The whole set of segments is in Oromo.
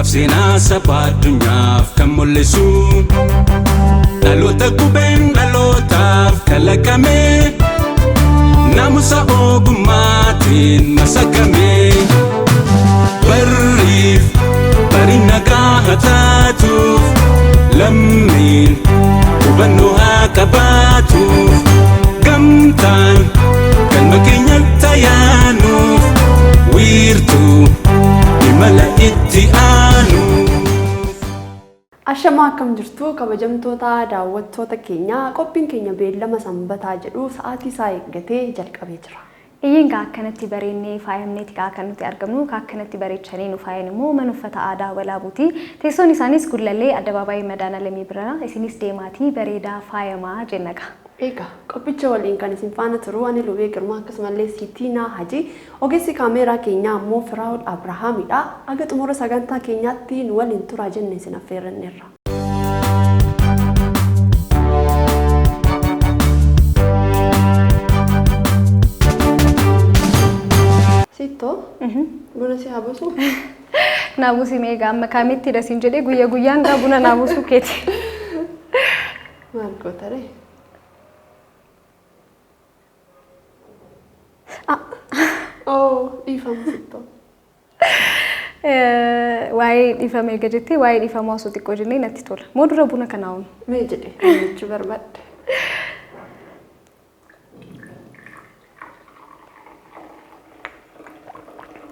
Duudhaaf seenaa saba addunyaaf kan mul'isu. Dhaloota qubeen dhalootaaf kalaqame. Naamusa ogummaatiin masakame. Barriif bari nagaa haa taatuuf. Lammiin hubannoo haa qabaatuuf. Gamtaan galma keenya tayaanuuf. Wiirtuu imala itti aanuuf. Ashamaa, akkam jirtu kabajamtoota daawwattoota keenyaa? Qophiin keenya Beellama Sanbataa jedhu sa'aatii isaa eeggatee jalqabee jira. Iyyiin gaa akkanatti bareennee faayamneeti gaa kan nuti argamnu. Kaa akkanatti bareechanii nu faayan immoo mana uffata aadaa Walaabuuti. Teessoon isaanis Gullallee, addabaabaayii Madaanalamii bira. Isinis deemaatii bareedaa faayamaa jenna gaa. Egaa qophicha waliin kan isin faana turu ani Lubee Girmaa, akkasumallee Siitiinaa Hajii, ogeessi kaameeraa keenyaa ammoo Firaa'ol Abrahaamidha. Aga xumura sagantaa keenyaatti nu waliin turaa jenne isin affeerranneerra. Sittoo, buna si haa buusu? Naa buusi mee egaa. Amma kaamitti dasiin jedhee guyya guyyaan gaa buna naa buusuu keeti. Maal goota ree? Oh, dhiifama Sittoo. Waa'ee dhiifama eega jettee, waa'ee dhiifamaa osoo xiqqoo jennee natti tola. Moo dura buna kanaa oonu? Mee jedhe jechuu barbaadde.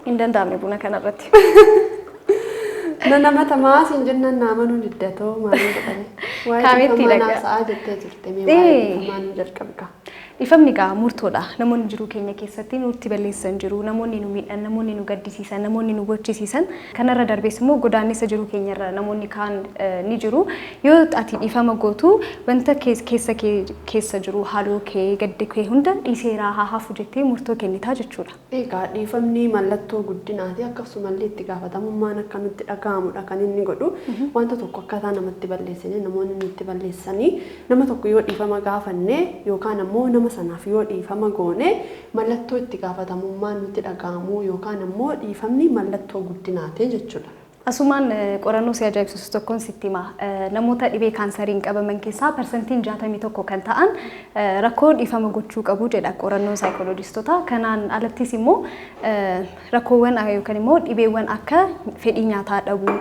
Hin danda'amne buna kanarratti. Na nama tamaa siin jennaan naa manuu diddatoo maaliin godhame? Waa'ee Kaametti dhiifamaa dhagaa. naa sa'aa jettee turte, mee waa'ee dhiifamaa nu jalqabga. Dhiifamni gaa murtoodha. Namoonni jiruu keenya keessatti nutti balleessan jiru. Namoonni nu miidhan, namoonni nu gaddisiisan, namoonni nu bochisiisan. Kanarra darbees immoo godaannisa jiruu keenyarra namoonni kaan ni jiru. Yoo ati dhiifama gootu, wanta keessa kee keessa jiru, haaloo kee, gaddi kee hunda dhiiseeraa, haa hafu jettee murtoo kennitaa jechuudha. Egaa dhiifamni mallattoo guddinaati, akkasumallee itti gaafatamummaan akka nutti dhaga'amudha kan inni godhu. Wanta tokko akkaataa namatti balleessine, namoonni nutti balleessanii, nama tokko yoo dhiifama gaafanne yookaan ammoo nama sanaaf yoo dhiifama goone, mallattoo itti gaafatamummaan nutti dhaga'amu yookaan ammoo dhiifamni mallattoo guddinaati jechuudha. Asumaan qorannoo si ajaa'ibsiisu tokkoon sitti hima. Namoota dhibee kaansariin qabaman keessaa 61% kan ta'an rakkoo dhiifama gochuu qabu jedha qorannoon saayikolojistoota. Kanaan alattis immoo rakkoowwan yookaan immoo dhibeewwan akka fedhii nyaataa dhabuu,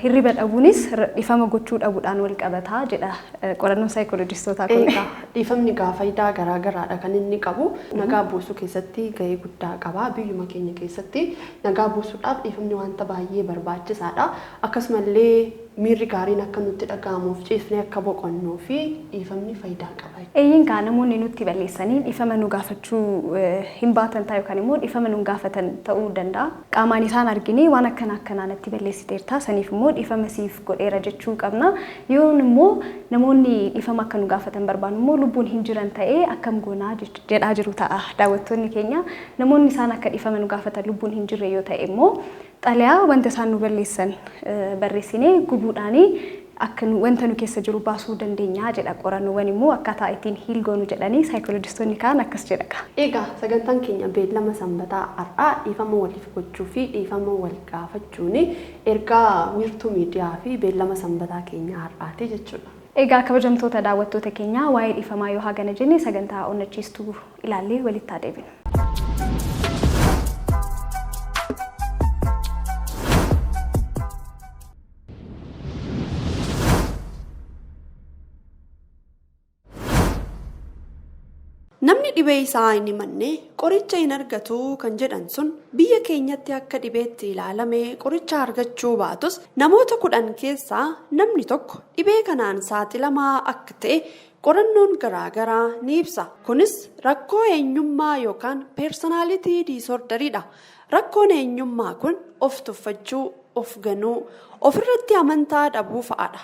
hirriba dhabuunis dhiifama gochuu dhabuudhaan wal qabataa jedha qorannoon saayikolojistoota kun. Egaa dhiifamni gaa faayidaa garaa garaadha kan inni qabu. Nagaa buusuu keessatti gahee guddaa qaba. Biyyuma keenya keessatti nagaa buusuudhaaf dhiifamni wanta baay'ee barbaachisaadha. Akkasumallee miirri gaariin akka nutti dhaga'amuuf, ciifnee akka boqonnuu fi dhiifamni faayidaa qaba. Eeyyiin gaa, namoonni nutti balleessanii dhiifama nu gaafachuu hin baatan ta'a yookaan immoo dhiifama nu gaafatan ta'uu danda'a. Qaamaan isaan arginee waan akkana akkanaa natti balleessiteerta, saniif immoo dhiifama siif godheera jechuu qabna. Yoon immoo namoonni dhiifama akka nu gaafatan barbaannu immoo lubbuun hin jiran ta'ee akkam goonaa jedhaa jiru ta'a daawwattoonni keenya. Namoonni isaan akka dhiifama nu gaafatan lubbuun hin jirre yoo ta'e immoo, xalayaa wanta isaan nu balleessan barreessinee gubuudhaanii akka wanta nu keessa jiru baasuu dandeenya jedha qorannoowwan. Immoo akkaataa ittiin heal goonu jedhanii saayikolojistoonni kaan akkas jedha. Egaa sagantaan keenya Beellama Sanbataa har'aa dhiifama waliif gochuu fi dhiifama wal gaafachuun ergaa Wiirtuu Miidiyaa fi Beellama Sanbataa keenya har'aati jechuudha. Egaa kabajamtoota daawwattoota keenyaa, waa'ee dhiifamaa yoo hagana jenne, sagantaa onnachiistuu ilaallee walitti haa deebinu. Namni dhibee isaa hin himanne qoricha hin argatu kan jedhan sun biyya keenyatti akka dhibeetti ilaalame qoricha argachuu baatus, namoota 10 keessaa namni tokko dhibee kanaan saaxilamaa akka ta'e qorannoon garaagaraa ni ibsa. Kunis rakkoo eenyummaa yookaan personality disorderiidha. Rakkoon eenyummaa kun of tuffachuu, of ganuu, ofirratti amantaa dhabuu fa'aadha.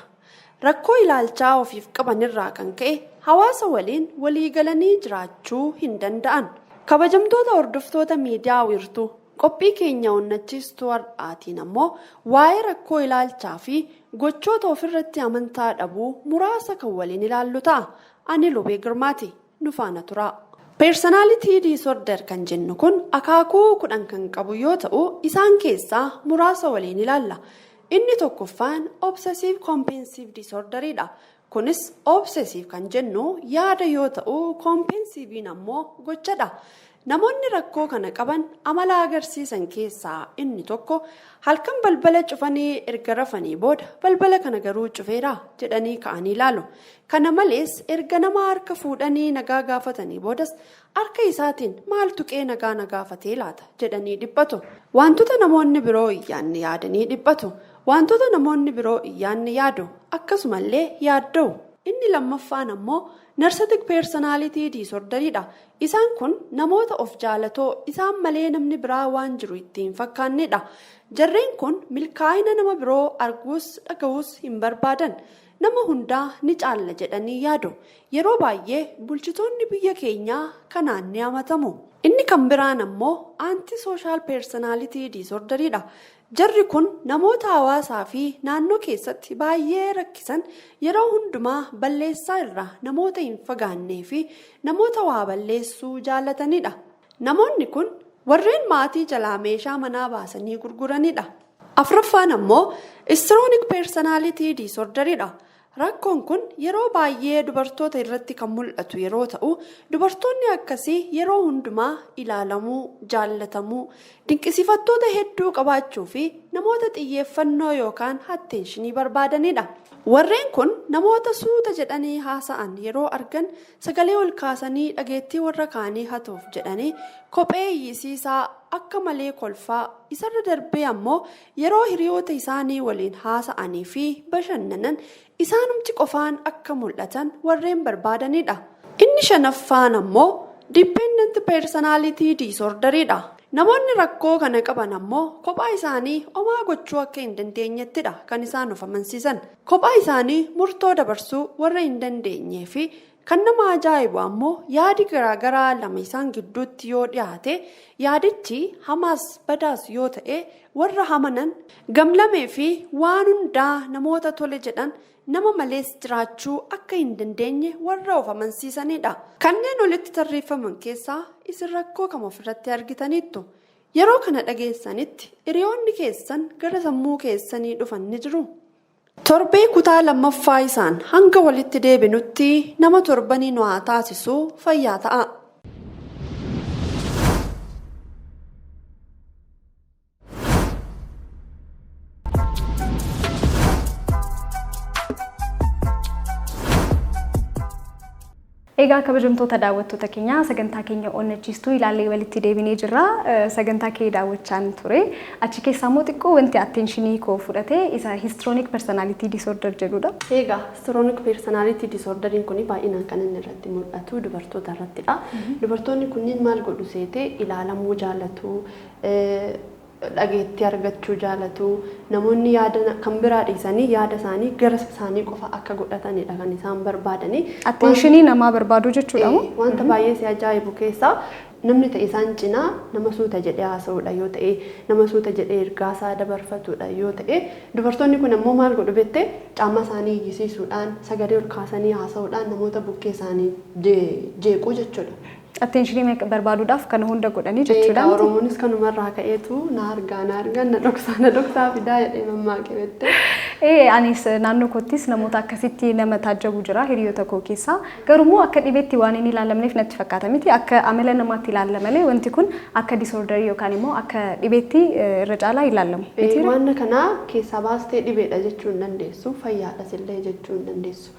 Rakkoo ilaalchaa ofiif qaban irraa kan ka'e hawaasa waliin walii galanii jiraachuu hin danda'an. Kabajamtoota hordoftoota miidiyaa Wiirtuu, qophii keenya onnachiistuu har'aatiin ammoo waa'ee rakkoo ilaalchaa fi gochoota ofirratti amantaa dhabuu muraasa kan waliin ilaallu ta'a. Ani Lubee Girmaati. Nu faana turaa. Personality disorder kan jennu kun akaakuu 10 kan qabu yoo ta'u, isaan keessaa muraasa waliin ilaalla. Inni tokkoffaan obsessive compulsive disorderidha. Kunis obsessive kan jennu yaada yoo ta'u, compulsive'n ammoo gochadha. Namoonni rakkoo kana qaban amala agarsiisan keessaa inni tokko halkan balbala cufanii erga rafanii booda balbala kana garuu cufeera jedhanii ka'anii ilaalu. Kana malees erga nama harka fuudhanii nagaa gaafatanii boodas harka isaatiin maal tuqee nagaa na gaafatee laata jedhanii dhiphatu. Wantoota namoonni biroo hin yaadne yaadanii dhiphatu. Wantoota namoonni biroo hin yaadne yaadu. Akkasumallee yaadda'u. Inni lammaffaan ammoo narcissistic personality disorderidha. Isaan kun namoota of jaalatoo isaan malee namni biraa waan jiru itti hin fakkaannedha. Jarreen kun milkaa'ina nama biroo arguus dhaga'uus hin barbaadan. Nama hundaa ni caalla jedhanii yaadu. Yeroo baay'ee bulchitoonni biyya keenyaa kanaan ni amatamu. Inni kan biraan ammoo anti social personality disorderidha. Jarri kun namoota hawaasaa fi naannoo keessatti baay'ee rakkisan, yeroo hundumaa balleessaa irraa namoota hin fagaannee fi namoota waa balleessuu jaalatanidha. Namoonni kun warreen maatii jalaa meeshaa manaa baasanii gurguranidha. Afuraffaan ammoo histrionic personality disorderidha. Rakkoon kun yeroo baay'ee dubartoota irratti kan mul'atu yeroo ta'u, dubartoonni akkasii yeroo hundumaa ilaalamuu, jaallatamuu, dinqisiifattoota hedduu qabaachuu fi namoota xiyyeeffannoo yookaan attention barbaadanidha. Warreen kun namoota suuta jedhanii haasa'an yeroo argan sagalee ol kaasanii dhageettii warra kaanii hatuuf jedhanii kophee iyyisiisaa, akka malee kolfaa, isarra darbee ammoo yeroo hiriyoota isaanii waliin haasa'anii fi bashannanan isaanumti qofaan akka mul'atan warreen barbaadanidha. Inni shanaffaan ammoo dependent personality disorderidha. Namoonni rakkoo kana qaban ammoo kophaa isaanii homaa gochuu akka hin dandeenyettidha kan isaan of amansiisan. Kophaa isaanii murtoo dabarsuu warra hin dandeenyee fi kan nama ajaa'ibu ammoo yaadi garaagaraa lama isaan gidduutti yoo dhiyaate, yaadichi hamaas badaas yoo ta'e, warra hamanan gamlamee fi waan hundaa namoota tole jedhan, nama malees jiraachuu akka hin dandeenye warra of amansiisanidha. Kanneen olitti tarreeffaman keessaa isin rakkoo kam ofirratti argitaniittu? Yeroo kana dhageessanitti hiriyoonni keessan gara sammuu keessanii dhufan ni jiru? Torbee kutaa lammaffaa isaan hanga walitti deebinutti nama torbanii nu haa taasisu, fayyaa ta'a. Egaa kabajamtoota daawwattoota keenyaa, sagantaa keenya onnachiistuu ilaallee walitti deebinee jirra. Sagantaa kee daawwachaan ture. Achi keessaa immoo xiqqoo wanti attention koo fudhate isa histrionic personality disorder jedhudha. Egaa histrionic personality disorderiin kun baay'inaan kan inni irratti mul'atu dubartoota irrattidha. Dubartoonni kunniin maal godhu seete? Ilaalamuu jaallatu, dhageettii argachuu jaalatu, namoonni yaada kan biraa dhiisanii yaada isaanii gara isaanii qofa akka godhatanidha kan isaan barbaadanii. Attention namaa barbaadu jechuudha moo? Wanta baay'ee si ajaa'ibu keessaa namni ta'e isaan cinaa nama suuta jedhee haasa'uudha yoo ta'e, nama suuta jedhee ergaa isaa dabarfatudha yoo ta'e, dubartoonni kun ammoo maal godhu bettee? Caamma isaanii iyyisiisuudhaan, sagalee ol kaasanii haasa'uudhaan namoota bukkee isaanii jeequu jechuudha. Attention barbaaduudhaaf kana hunda godhanii jechuudha. Oromoonis kanumarraa ka'eetu na argaa na argaa, na dhoksaa na dhoksaa fidaa jedhee mammaaqe bettee. Ee, anis naannoo koottis namoota akkasitti nama taajjabu jira hiriyoota koo keessaa. Garuummoo akka dhibeetti waan hin ilaalamneef natti fakkaata miti, akka amala namaatti ilaalla malee wanti kun akka disorderii yookaan immoo akka dhibeetti irra caalaa ilaalamu. Waan kanaa keessaa baastee dhibeedha jechuu hin dandeessu, fayyaadhas illee jechuu hin dandeessu.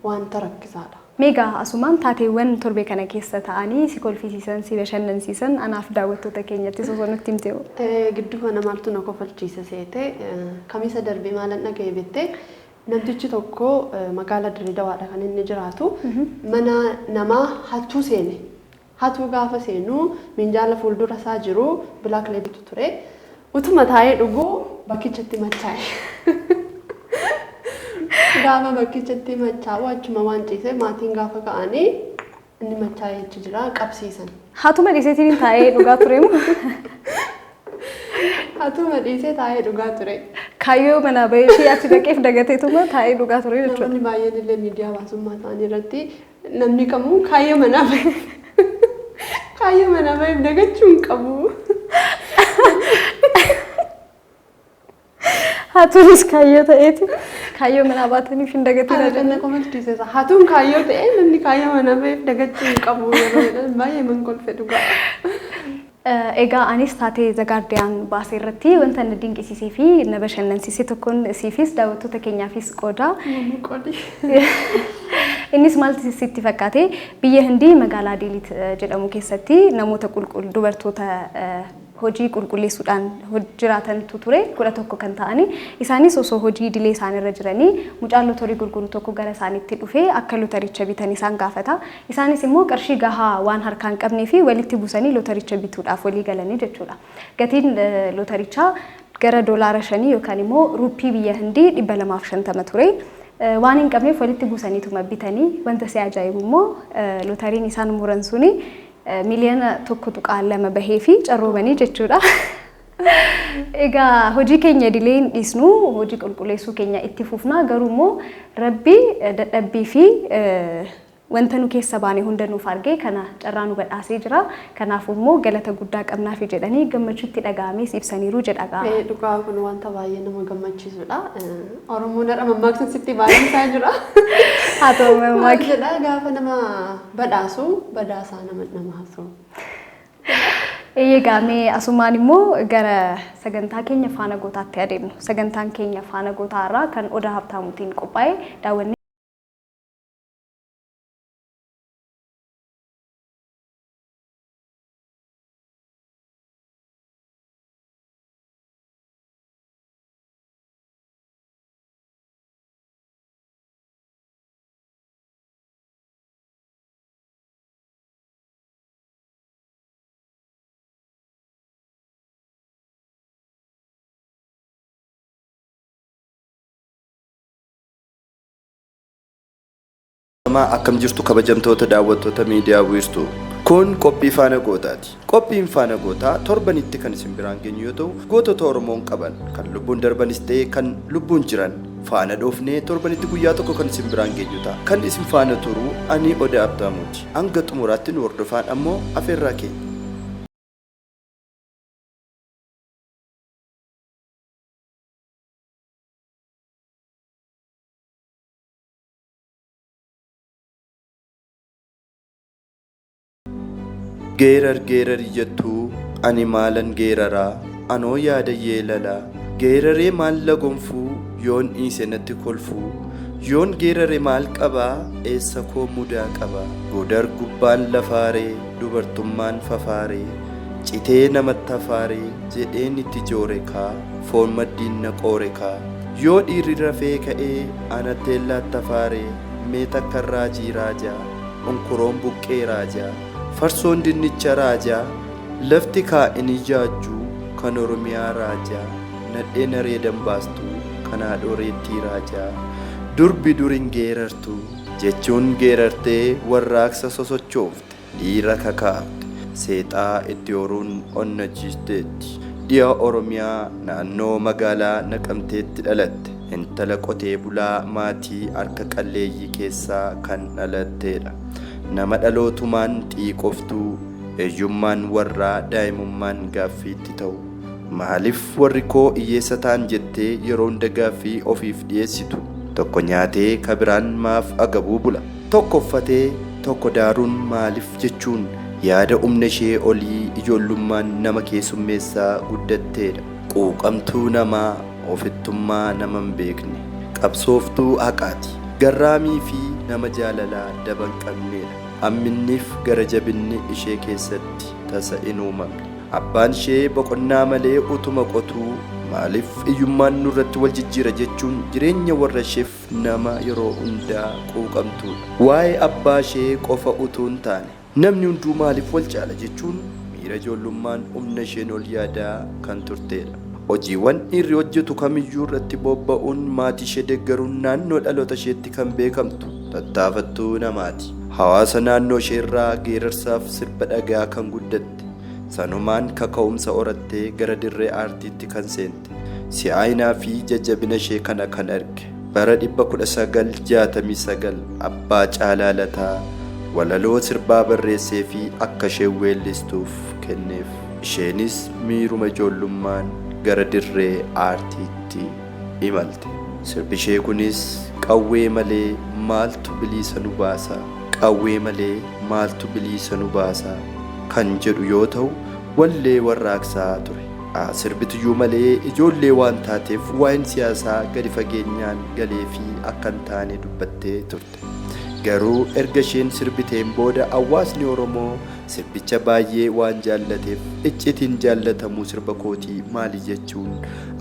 Wanta rakkisaadha. Meegaa asumaan taateewwan torbee kana keessa ta'anii si kolfisiisan, si bashannansiisan anaaf daawwattoota keenyatti osoo nutti himte. Gidduu kana maaltu na kofalchiise seete? Kamisa darbee maalan dhaga'e bettee? Namtichi tokko magaalaa Dirree Dawaadha kan inni jiraatu. Mana namaa hattuu seene. Hatuu gaafa seenu minjaala fuuldura isaa jiru Black Labeltu ture. Utuma taa'ee dhuguu bakkichatti machaa'e. Gaafa bakkichatti machaa'u achuma waan ciise, maatiin gaafa ka'anii inni machaa'ee achi jira, qabsiisan. Hatuma dhiiseetiin taa'ee dhugaa ture moo? Hatuma dhiisee taa'ee dhugaa ture. Kaayyoo manaa bahee fi achi dhaqeef dagateetuma taa'ee dhugaa ture jechuudha. Namoonni baay'een illee miidiyaa hawaasummaa ta'an irratti namni kamuu kaayyoo manaa baheef dagachuu hin qabu. Hatuunis kaayyoo ta'eeti. Kaayyoo manaa baataniif hin dagatinaa Ana jenna. kan kofalchiisa. Hatuun kaayyoo ta'ee namni kaayyoo manaa ba'eef dagachuu hin qabu yeroo jedhan baay'ee man kolfe dhugaa. Egaa anis taatee The Guardian baase irratti wanta na dinqisiisee fi na bashannansiise tokkoon siifis daawwattoota keenyaafis qooda. Nama qoli. Innis maaltu sitti fakkaate? Biyya Hindii magaalaa Deeliit jedhamu keessatti namoota qulqull dubartoota hojii qulqulleessuudhaan jiraatantu ture, 11 kan ta'ani. Isaanis osoo hojii idilee isaanirra jiranii mucaan lotorii gurguru tokko gara isaaniitti dhufee akka lotaricha bitan isaan gaafata. Isaanis immoo qarshii gahaa waan harkaa hin qabnee fi walitti buusanii lotaricha bituudhaaf walii galanii jechuudha. Gatiin lotarichaa gara $5 yookaan immoo ruuppii biyya Hindii 250 ture. Waan hin qabneef walitti buusaniituma bitanii. Wanta si ajaa'ibu immoo lotariin isaan muran suni 1.2 miliyoona bahee fi carroomanii jechuudha. Egaa hojii keenya idilee hin dhiisnu, hojii qulqulleessuu keenya itti fufna, garuu immoo Rabbi dadhabbii fi wanta nu keessa baane hunda nuuf argee kana carraa nu badhaasee jira. Kanaafuu immoo galata guddaa qabnaafi jedhanii gammachuutti dhaga'amees ibsaniiru jedha gaa. Dhugaa kun wanta baay'ee nama gammachiisudha. Oromoon har'a mammaaksa sitti baay'isaa jira. Haa ta'u Maal mammaaki. jedha? Gaafa nama badhaasu badhaasaa nama namaatu. Egaa mee asumaan immoo gara sagantaa keenya Faana Gootaatti adeemnu. Sagantaan keenya Faana Gootaa irraa kan Odaa Habtaamuutiin qophaa'e daawwannee Akkam jirtu kabajamtoota daawwattoota miidiyaa Wiirtuu? Kun qophii Faana Gootaati. Qophiin Faana Gootaa torbanitti kan isin biraan geenyu yoo ta'u, gootota Oromoon qaban kan lubbuun darbanis ta'e kan lubbuun jiran faana dhoofnee torbanitti guyyaa tokko kan isin biraan geenyu ta'a. Kan isin faana turu ani Odaa Abdaamuuti. Hanga xumuraatti nu hordofaan ammoo afeerraa keenya. Geerar geerari jettuu ani maalan geeraraa, anoo yaada yeelalaa, geeraree maal lagonfuu, yoon dhiise natti kolfuu, yoon geerare maal qabaa, eessa koo mudaa qabaa, godar gubbaan lafaaree, dubartummaan fafaaree, citee namatti hafaaree, jedheen itti joore kaa, foon maddiin na qoore kaa, yoo dhiirri rafee ka'ee anatti ellaatti hafaaree, mee takkan raajii raajaa, onkuroon buqqee raajaa, farsoon dinnicha raajaa, lafti kaa'in ijaajjuu kan Oromiyaa raajaa, nadheen areedan baastu kan haadhoo reettii raajaa, durbi dur hin geerartu jechuun geerartee warraaqsa sosochoofte, dhiira kakaafte, seexaa itti horuun onnachiisteetti. Dhiha Oromiyaa naannoo magaalaa Naqamteetti dhalatte. Intala qotee bulaa maatii harka qalleeyyii keessaa kan dhalatteedha. Nama dhalootumaan xiiqoftuu, hiyyummaan warraa daa'imummaan gaaffiitti ta'u. Maaliif warri koo hiyyeessa ta'an jettee yeroo hunda gaaffii ofiif dhiyeessitu. Tokko nyaatee kabiraan maaf agabuu bula? Tokko uffatee tokko daaruun maaliif jechuun yaada humna ishee olii ijoollummaan nama keessummeessaa guddatteedha. Quuqamtuu namaa, ofittummaa nama hin beekne. Qabsooftuu haqaati. Garraamii fi nama jaalalaa daba hin qabneedha. Amminniif gara jabinni ishee keessatti tasa hin uumamne. Abbaan ishee boqonnaa malee utuma qotuu maaliif hiyyummaan nurratti wal jijjiira jechuun jireenya warra isheef nama yeroo hundaa quuqamtuudha. Waa'ee abbaa ishee qofa utuu hin taane namni hunduu maaliif wal caala jechuun miira ijoollummaan humna isheen ol yaadaa kan turteedha. Hojiiwwan dhiirri hojjetu kamiyyuu irratti bobba'uun maatii ishee deeggaruun naannoo dhaloota isheetti kan beekamtu tattaafattuu namaati. Hawaasa naannoo ishee irraa geerarsaaf sirba dhagaa kan guddatte, sanumaan kaka'umsa horattee gara dirree aartiitti kan seente. Si'aayinaa fi jajjabina ishee kana kan arge bara 1969 Abbaa Caalaa Lataa walaloo sirbaa barreessee fi akka isheen weellistuuf kenneef. Isheenis miiruma ijoollummaan gara dirree aartiitti imalte. Sirbi ishee kunis qawwee malee maaltu biliisa nu baasa? Qawwee malee maaltu biliisa nu baasa? Kan jedhu yoo ta'u wallee warraaqsaa ture. Sirbituyyuu malee ijoollee waan taateef waa'een siyaasaa gadi fageenyaan galee fi akka hin taane dubbattee turte. Garuu erga isheen sirbiteen booda hawaasni Oromoo sirbicha baay'ee waan jaallateef iccitiin jaallatamuu sirba kootii maali jechuun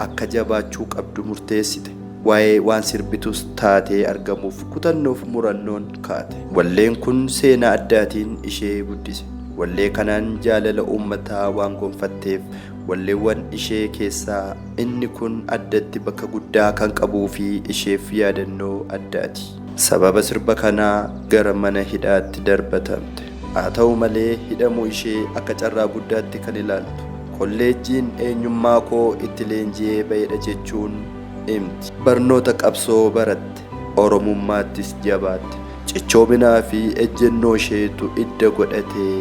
akka jabaachuu qabdu murteessite. Waa'ee waan sirbitus taatee argamuuf kutannoof murannoon kaate. Walleen kun seenaa addaatiin ishee guddise. Wallee kanaan jaalala uummataa waan gonfatteef walleewwan ishee keessaa inni kun addatti bakka guddaa kan qabuu fi isheef yaadannoo addaati. Sababa sirba kanaa gara mana hidhaatti darbatamte. Haa ta'u malee hidhamuu ishee akka carraa guddaatti kan ilaaltu. Kolleejjiin eenyummaa koo itti leenji'ee ba'edha jechuun himti. Barnoota qabsoo baratte. Oromummaattis jabaatte. Cichoominaa fi ejjennoo isheetu idda godhatee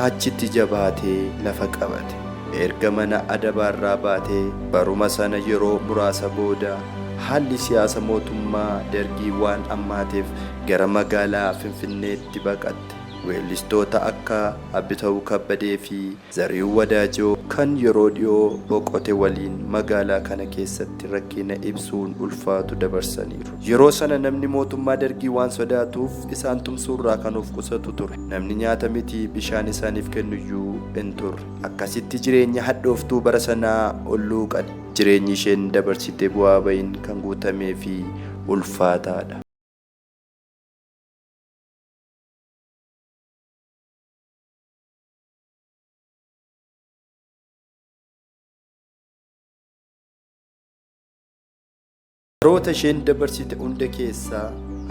achitti jabaatee lafa qabate. Erga mana adabaarraa baatee baruma sana yeroo muraasa booda haalli siyaasa mootummaa dargii waan ammaateef gara magaalaa Finfinneetti baqatte. Weellistoota akka Abbita'uu Kabbadee fi Zarihuun Wadaajoo kan yeroo dhiyoo boqote waliin magaalaa kana keessatti rakkina ibsuun ulfaatu dabarsaniiru. Yeroo sana namni mootummaa dargii waan sodaatuuf isaan tumsuurraa kan of qusatu ture. Namni nyaata miti bishaan isaaniif kennuyyuu hin turre. Akkasitti jireenya hadhooftuu bara sanaa olluuqan. Jireenyi isheen dabarsite bu'aa ba'iin kan guutamee fi ulfaataadha. Baroota isheen dabarsite hunda keessaa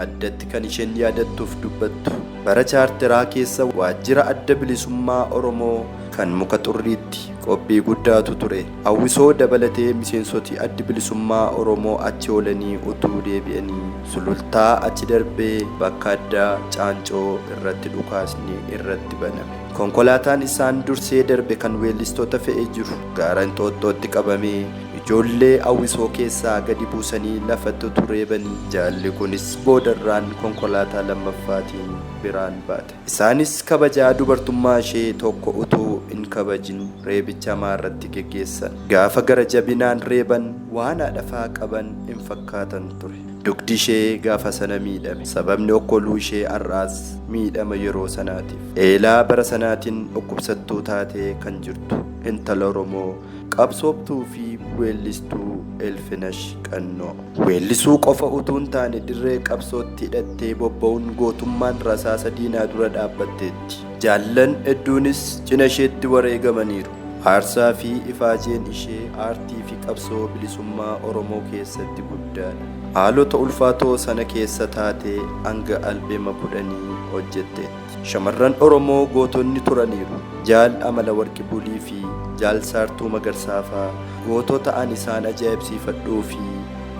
addatti kan isheen yaadattuuf dubbattu bara chaarteraa keessa waajjira adda bilisummaa Oromoo kan muka xurriitti qophii guddaatu ture. Hawwisoo dabalatee miseensoti addi bilisummaa Oromoo achi oolanii utuu deebi'anii sulultaa achi darbee bakka addaa Caancoo irratti dhukaasni irratti baname. Konkolaataan isaan dursee darbe kan weellistoota fe'ee jiru gaara Inxooxxootti qabamee ijoollee hawwisoo keessaa gadi buusanii lafatti utuu reebanii jaalli kunis boodarraan konkolaataa lammaffaatiin biraan baate. Isaanis kabajaa dubartummaa ishee tokko utuu hin kabajin reebicha hamaa irratti geggeessan. Gaafa gara jabinaan reeban waan haadhafaa qaban hin fakkaatan ture. Dugdi ishee gaafa sana miidhame. Sababni okkoluu ishee har'aas miidhama yeroo sanaatiif. Eelaa bara sanaatiin dhukkubsattuu taatee kan jirtu intala Oromoo qabsooftuu fi weellistuu Elfinash Qannoo. Weellisuu qofa utuu hin taane dirree qabsootti hidhattee bobba'uun gootummaan rasaasa diinaa dura dhaabbatteetti. Jaallan hedduunis cina isheetti wareegamaniiru. Aarsaa fi ifaajeen ishee aartii fi qabsoo bilisummaa Oromoo keessatti guddaadha. Haalota ulfaatoo sana keessa taatee hanga albeema 10 hojjetteetti. Shamarran Oromoo gootonni turaniiru. Jaal Amala Warqi Bulii fi Jaal Saartuu Magarsaa faa gootota ani isaan ajaa'ibsiifadhuu fi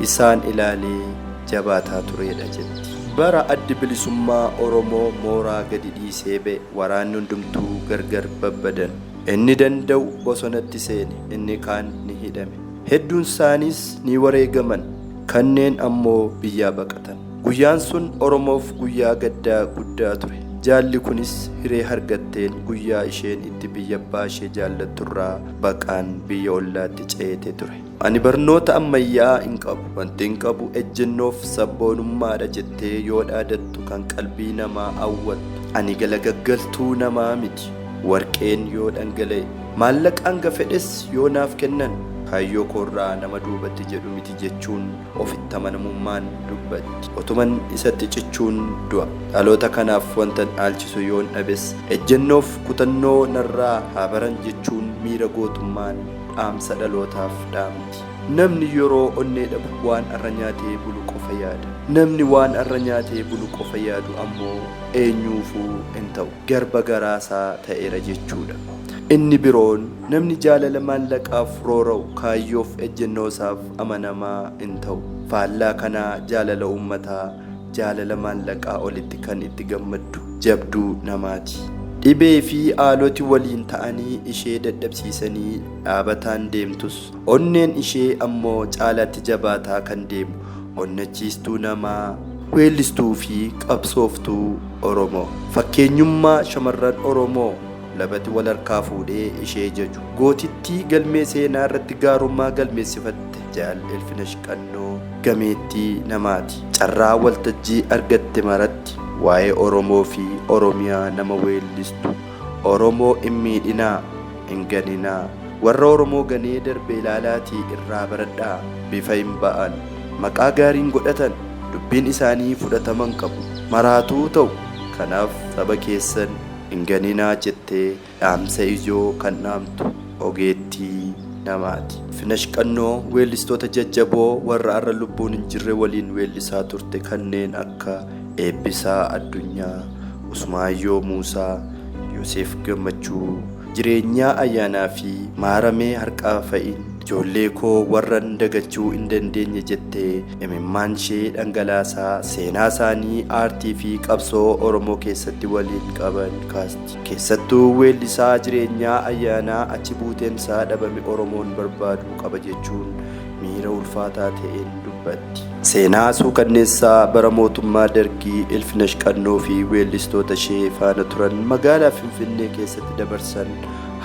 isaan ilaalee jabaataa tureedha jetti. Bara Addi Bilisummaa Oromoo mooraa gadi dhiisee ba'e waraanni hundumtuu gargar babbadan. Inni danda'u bosonatti seene, inni kaan ni hidhame. Hedduunsaaniis ni wareegaman, kanneen ammoo biyyaa baqatan. Guyyaan sun Oromoof guyyaa gaddaa guddaa ture. Jaalli kunis hiree hargatteen guyyaa isheen itti biyya abbaa ishee jaallatturraa baqaan biyya ollaatti ceete ture. Ani barnoota ammayyaa hin qabu, wantin qabu ejjennoof sabboonummaadha jettee yoo dhaadattu kan qalbii namaa hawwattu. Ani galagaggaltuu namaa miti. Warqeen yoo dhangala'e, maallaqa hanga fedhes yoo naaf kennan kaayyoo koorraa nama duubatti jedhu miti jechuun ofitti amanamummaan dubbatti. Otuman isatti cichuun du'a. Dhaloota kanaaf wantan dhaalchisu yoon dhabes ejjennoof kutannoo narraa haa baran jechuun miira gootummaan dhaamsa dhalootaaf dhaamti. Namni yeroo onnee dhabu waan arra nyaatee bulu qofa yaada. Namni waan arra nyaatee bulu qofa yaadu ammoo eenyuufuu hin ta'u. Garba garaasaa ta'eera jechuudha. Inni biroon namni jaalala maallaqaaf roora'u kaayyoof ejjennoosaaf amanamaa hin ta'u. Faallaa kanaa jaalala uummataa jaalala maallaqaa olitti kan itti gammaddu jabduu namaati. Dhibee fi haaloti waliin ta'anii ishee dadhabsiisanii dhaabataan deemtus onneen ishee ammoo caalaatti jabaataa kan deemu onnachiistuu namaa weellistuu fi qabsooftuu Oromoo. Fakkeenyummaa shamarran Oromoo labati wal harkaa fuudhee ishee jaju. Gootittii galmee seenaa irratti gaarummaa galmeessifatte Jaal Ilfinash Qannoo gameettii namaati. Carraa waltajjii argatte maratti waa'ee Oromoo fi Oromiyaa nama weellistu. Oromoo hin miidhinaa, hin ganinaa. Warra Oromoo ganee darbe ilaalaatii irraa baradhaa. Bifa hin ba'an. Maqaa gaariin godhatan. Dubbiin isaanii fudhatama hin qabu. Maraatuu ta'u. Kanaaf saba keessan hin ganinaa jettee dhaamsa ijoo kan dhaamtu ogeettii namaati. Ilfinash Qannoo weellistoota jajjaboo warra har'a lubbuun hin jirre waliin weellisaa turte kanneen akka Eebbisaa Addunyaa, Usmaayyoo Muusaa, Yoseef Gammachuu, Jireenyaa Ayyaanaa fi Maaramee Harqaa fa'iin ijoollee koo warran dagachuu hin dandeenye jettee imimmaan ishee dhangalaasaa seenaa isaanii aartii fi qabsoo Oromoo keessatti waliin qaban kaasti. Keessattuu weellisaa Jireenyaa Ayyaanaa achi buuteen isaa dhabame Oromoon barbaaduu qaba jechuun miira ulfaataa ta'een dubbatti. Seenaa suukanneessaa bara mootummaa Dargii Ilfinash Qannoo fi weellistoota ishee faana turan magaalaa Finfinnee keessatti dabarsan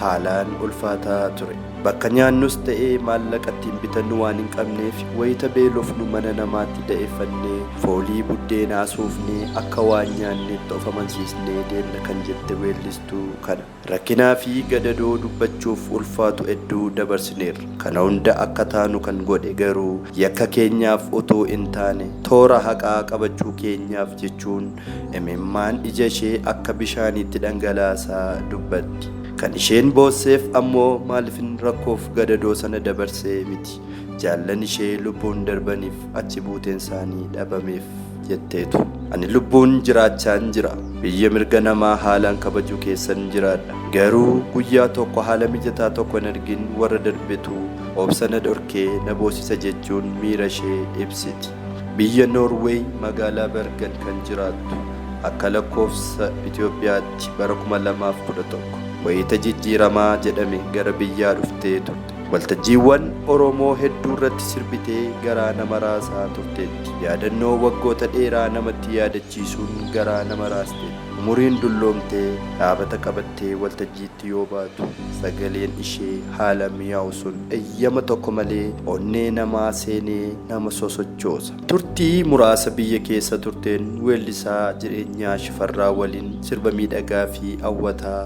haalaan ulfaataa ture. Bakka nyaannus ta'ee maallaqa ittiin bitannu waan hin qabneef wayita beelofnu mana namaatti da'eeffannee foolii buddeenaa suufnee akka waan nyaanneetti of amansiisnee deemna kan jette weellistuu kana. Rakkinaa fi gadadoo dubbachuuf ulfaatu hedduu dabarsineerra. Kana hunda akka taanu kan godhe garuu yakka keenyaaf utuu hin taane toora haqaa qabachuu keenyaaf jechuun imimmaan ija ishee akka bishaaniitti dhangalaasaa dubbatti. Kan isheen boosseef ammoo maaliifin rakkoof gadadoo sana dabarsee miti. Jaallan ishee lubbuun darbaniif achi buuteen isaanii dhabameef jetteetu. Ani lubbuun jiraachaan jira. Biyya mirga namaa haalaan kabaju keessan jiraadha. Garuu guyyaa tokko haala mijataa tokko hin argin warra darbetu obsa na dhorkee na boosisa jechuun miira ishee ibsiti. Biyya Noorweey magaalaa Bergen kan jiraattu akka lakkoofsa Itoophiyaatti bara 2011 wayita jijjiiramaa jedhame gara biyyaa dhuftee turte. Waltajjiiwwan Oromoo hedduu irratti sirbitee garaa nama raasaa turteetti. Yaadannoo waggoota dheeraa namatti yaadachiisuun garaa nama raasteetti. Umuriin dulloomtee dhaabata qabattee waltajjiitti yoo baatu sagaleen ishee haala mi'aawu sun eeyyama tokko malee onnee namaa seenee nama sosochoosa. Turtii muraasa biyya keessa turteen weellisaa Jireenyaa Shifarraa waliin sirba miidhagaa fi hawwataa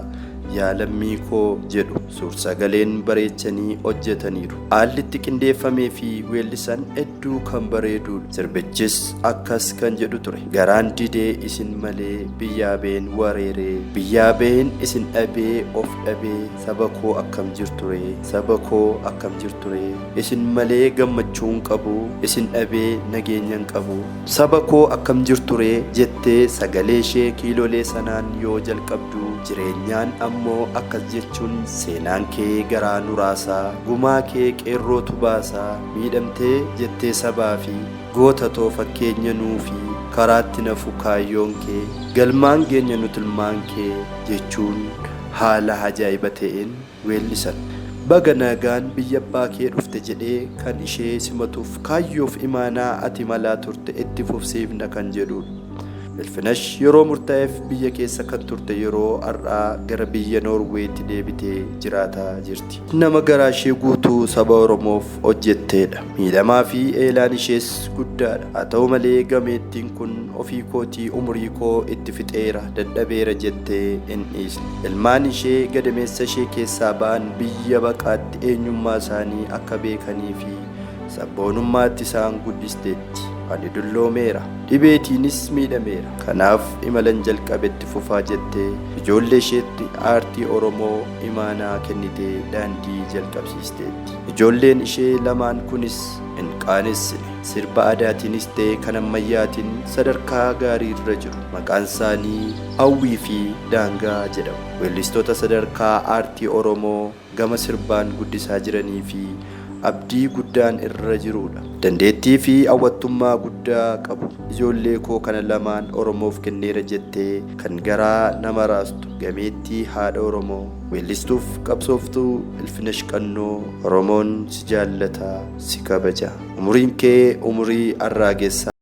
Yaa lammii koo jedhu suur-sagaleen bareechanii hojjetaniiru. Haalli itti qindeeffamee fi weellisan hedduu kan bareeduudha. Sirbichis akkas kan jedhu ture. Garaan didee isin malee biyyaa ba'een wareeree, biyyaa ba'een isin dhabee of dhabee saba koo akkam jirturee, saba koo akkam jirturee, isin malee gammachuu hin qabu, isin dhabee nageenya hin qabu, saba koo akkam jirturee jettee sagalee ishee kiilolee sanaan yoo jalqabdu Jireenyaan ammoo akkas jechuun seenaan kee garaa nu raasaa, gumaa kee qeerrootu baasaa, miidhamtee jettee sabaafi goota too fakkeenya nuufi karaatti nafu kaayyoon kee, galmaan geenya nu tilmaan kee jechuun haala ajaa'iba ta'een weellisan. Baga nagaan biyya abbaa kee dhufte jedhee kan ishee simatuuf kaayyoof imaanaa ati malaa turte itti fufsiifna kan jedhuudha. Ilfinash yeroo murtaa'eef biyya keessa kan turte yeroo har'aa gara biyya Noorweetti deebitee jiraataa jirti. Nama garaashee guutuu saba Oromoof hojjetteedha. Miidhamaa fi eelaan ishees guddaadha. Haa ta'u malee gameettiin kun ofii kootii umurii koo itti fixeera, dadhabeera jettee hin dhiisne. Ilmaan ishee gadameessa ishee keessaa ba'an biyya baqaatti eenyummaa isaanii akka beekanii fi sabboonummaatti isaan guddisteetti. Ani dulloomeera, dhibeetiinis miidhameera. Kanaaf imalan jalqabetti fufaa jettee ijoollee isheetti aartii Oromoo imaanaa kennitee daandii jalqabsiisteetti. Ijoolleen ishee lamaan kunis hin qaanessine. Sirba aadaatiinis ta'e kan ammayyaatiin sadarkaa gaariirra jiru. Maqaan isaanii Hawwii fi Daangaa jedhamu. Weellistoota sadarkaa aartii Oromoo gama sirbaan guddisaa jiranii fi abdii guddaan irra jiruudha. Dandeettii fi hawwattummaa guddaa qabu. Ijoollee koo kana lamaan Oromoof kenneera jettee kan garaa nama raastu gameettii haadha Oromoo weellistuuf qabsooftuu Ilfinesh Qannoo Oromoon si jaallata si kabaja. Umuriin kee umurii arraagessaa.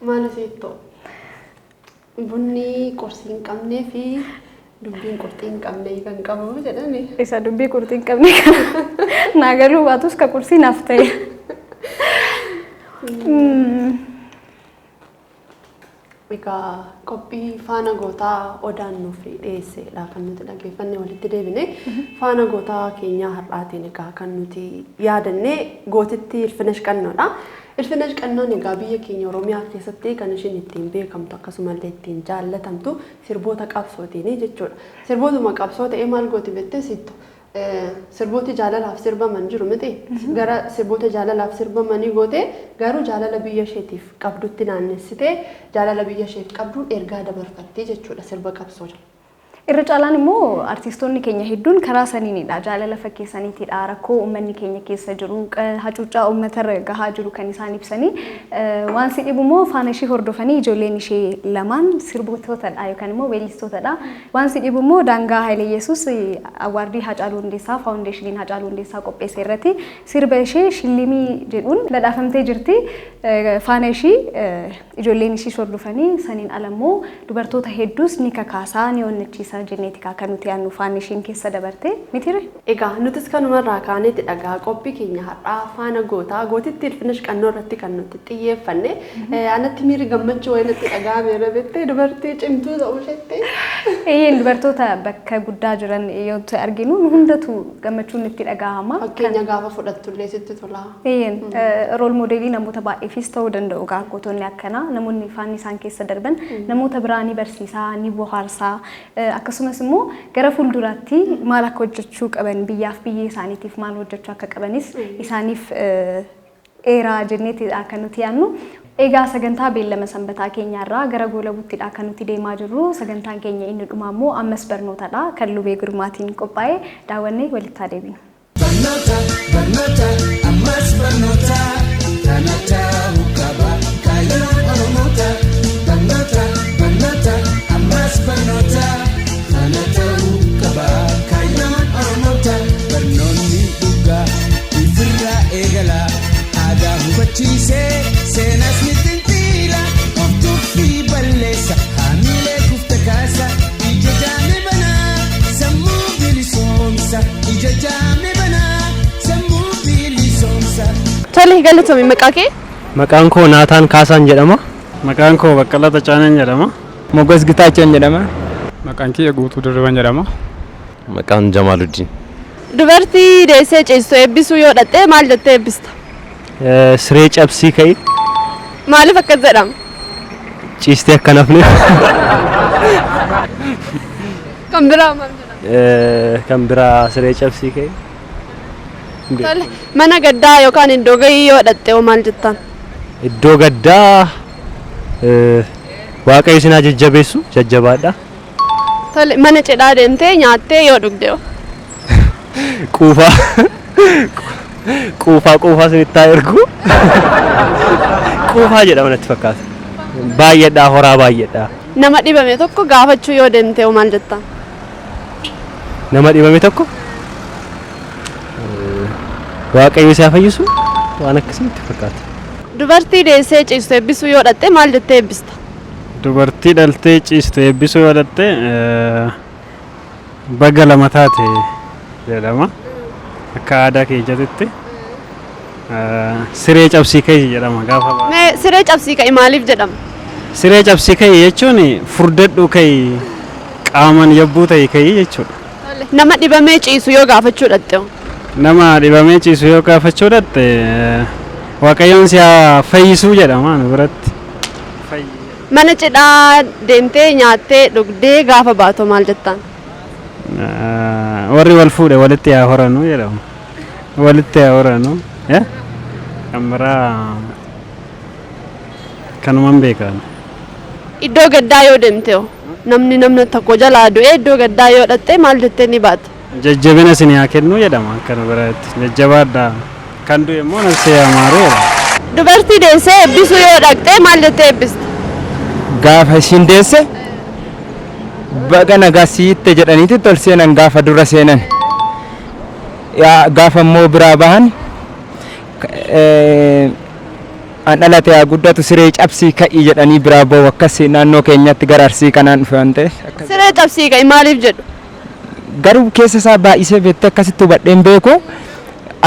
Maal isiitto? Bunni qorsii hin qabnee fi dubbiin qurxii hin qabne kan qabu jedhani. Isa dubbii qurxii hin qabne kana naa galuu baatus ka qursii naaf ta'e. Egaa qophii faana gootaa odaan nuuf dhiyeessedha kan nuti dhaggeeffanne walitti deebine. Faana gootaa keenyaa har'aatiin egaa kan nuti yaadanne gootitti Ilfinesh Qannoodha. Ilfinesh Qannoon egaa biyya keenya Oromiyaa keessatti kan isheen ittiin beekamtu akkasumallee ittiin jaallatamtu sirboota qabsootiin jechuudha. Sirbootuma qabsoo ta'ee maal gooti beektee sittu? Sirbooti jaalalaaf sirbaman jiru miti. Gara sirboota jaalalaaf sirbamanii gootee garuu jaalala biyya isheetiif qabdutti naannessitee jaalala biyya isheef qabduun ergaa dabarfattee jechuudha sirba qabsoo. Irra caalaan immoo artistoonni keenya hedduun karaa saniinidha. Jaalala fakkeessaniitidha. Rakkoo uummanni keenya keessa jiru, hacuuccaa uummatarra gahaa jiru kan isaan ibsanii. Waan si dhibu immoo faana ishee hordofanii ijoolleen ishee lamaan sirboototadha yookaan immoo weellistootadha. Waan si dhibu immoo Daangaa Hayileyesuus awwaardii Haacaaluu Hundeessaa faawundeeshiniin Haacaaluu Hundeessaa qopheesse irratti sirba ishee Shillimii jedhuun badhaafamtee jirti. Faana ishii ijoolleen ishii hordofanii saniin ala immoo dubartoota hedduus ni kakaasaa ni onnachiisa jenneeti kan nuti yaadnu faanni ishiin keessa dabarte mitire. Egaa nutis kanumarraa kaaneeti dhagaa qophii keenya har'aa faana gootaa gootitti Ilfinesh Qannoo irratti kan nuti xiyyeeffanne. Anatti miirri gammachuu wayii natti dhaga'ameera beektee dubartii cimtuu ta'uu isheetti. Eeyyeen dubartoota bakka guddaa jiran yoo arginu nu hundatu gammachuun itti dhaga'ama. Fakkeenya gaafa fudhattullee sitti tola. Eeyyeen role modelii namoota baay'eefis ta'uu danda'u gootonni akkanaa namoonni faanni isaan keessa darban namoota biraa ni barsiisaa ni bohaarsaa akkasumas immoo gara fuulduraatti maal akka hojjechuu qaban biyyaaf biyya isaaniitiif maal hojjechuu akka qabanis isaaniif eeraa jenneetidha kan nuti yaadnu. Egaa sagantaa beellama sanbataa keenyaarraa gara goolabuuttidha kan nuti deemaa jirru. Sagantaan keenya inni dhumaa immoo ammas barnootadha kan Lubee Girmaatiin qophaa'e daawwannee walitti haa deebinu. Barnoota, barnoota, ammas barnoota, kana ta'uu qaba kaayyoon Oromoota. Barnoota, barnoota, ammas barnoota, kana ta'uu qaba kaayyoon Oromoota. Barnoonni dhugaa ifirraa eegala, aadaa hubachiisee seenas ni xinxiila, of tuffii balleessa, haamilee kufta kaasa, ija jaame banaa, sammuu bilisoomsa, ija jaame banaa, sammuu bilisoomsa. Tole galatoomi, maqaa kee? Maqaan koo Naataan Kaasaan jedhama. Maqaan koo Baqqalaa Tacaaneen jedhama. Moggas Gitaachoon jedhama. Maqaan kiyya Guutuu Dirriban jedhama. Maqaan Jamaaluddin. Dubartii deessee ciistu eebbisuu yoo dhattee maal jettee eebbista? Siree cabsii ka'i. Maaliif akkas jedhama? Ciistee akka nafne. Kan biraa maal jedhama? Kan biraa siree cabsii ka'i. Tole mana gaddaa yookaan iddoo gahii yoo dhatte hoo maal jettaan? Iddoo gaddaa Waaqayyo isin haa jajjabeessu jajjabaadha. Tole mana cidhaa deemtee nyaattee yoo dhugde hoo? Quufaa quufaa quufaa isinitti haa ergu. Quufaa jedhama natti fakkaata. Baay'eedhaa horaa baay'eedhaa. Nama dhibame tokko gaafachuu yoo deemte hoo maal jettaan? Nama dhibame tokko Waaqayyo si haa fayyisu waan akkasii natti fakkaata. Dubartii deessee ciistu eebbisuu yoo dhatte maal jettee eebbista? Dubartii dhaltee ciistu eebbisuu yoo dhatte baga lama taate jedhama. Akka aadaa keenyatti siree cabsii ka'i jedhama gaafa. Mee siree cabsii ka'i maaliif jedhama? Siree cabsii ka'i jechuun furdadhu ka'i qaamaan yabbuu ta'e ka'i jechuudha. Nama dhibamee ciisu yoo gaafachuu dhatte hoo? Nama dhibamee ciisu yoo gaafachuu dhatte Waaqayyoon si haa fayyisuu jedhama nu biratti. Mana cidhaa deemtee nyaattee dhugdee gaafa baatu maal jettaan? Warri wal fuudhe walitti haa horanuu jedhama. Walitti haa horanuu. Kan biraa kanuman beekan. Iddoo gaddaa yoo deemte hoo? Namni namna tokko jalaa du'ee iddoo gaddaa yoo dhatte maal jettee ni baata? Jajjabina isin haa kennu jedhama akka nu biratti. Jajjabaadhaa. Kan du'e immoo nafsee haa maaru jedhama. Dubartii deessee eebbisuu yoo dhaqxe maal jettee eebbista? Gaafa ishiin deesse baga nagaa siitte jedhaniiti tol seenan gaafa dura seenan. Yaa gaafa immoo biraa bahan an dhalate haa guddatu siree cabsii ka'ii jedhanii biraa bahu akkas naannoo keenyatti gara Arsii kanaan dhufe waan ta'eef. Siree cabsii ka'i maaliif jedhu? Garuu keessa isaa baay'isee beektee akkasitti hubadhee hin beeku.